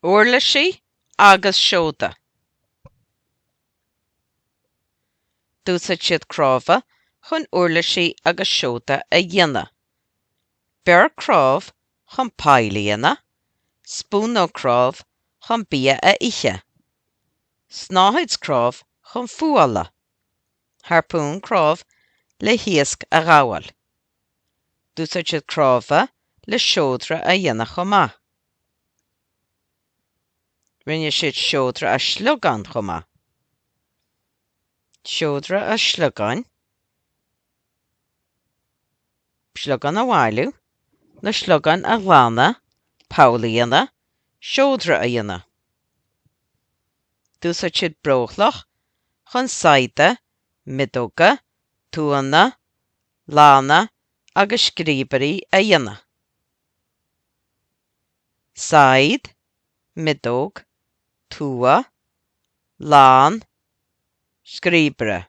Uirlisí agus seoda. D'úsáid siad cnámha chun uirlisí agus seoda a dhéanamh. Bior cnámh chun poill a dhéanamh, spúnóg cnámh chun bia a ithe, snáthaid cnámh chun fuála, harpún cnámh le hiasc a ghabháil. D'úsáid siad cnámha le seodra a dhéanamh chomh maith. Rinne siad seodra as sliogáin chomh maith. Seodra as sliogáin, sliogáin a bhailiú, na sliogáin a ghlanadh, poll a dhéanamh, seodra a dhéanamh. D'úsáid siad breochloch chun saigheada, miodóga, tuanna, lanna agus scríobairí a dhéanamh. Saighead, miodóg, tua, lann, scríobaire.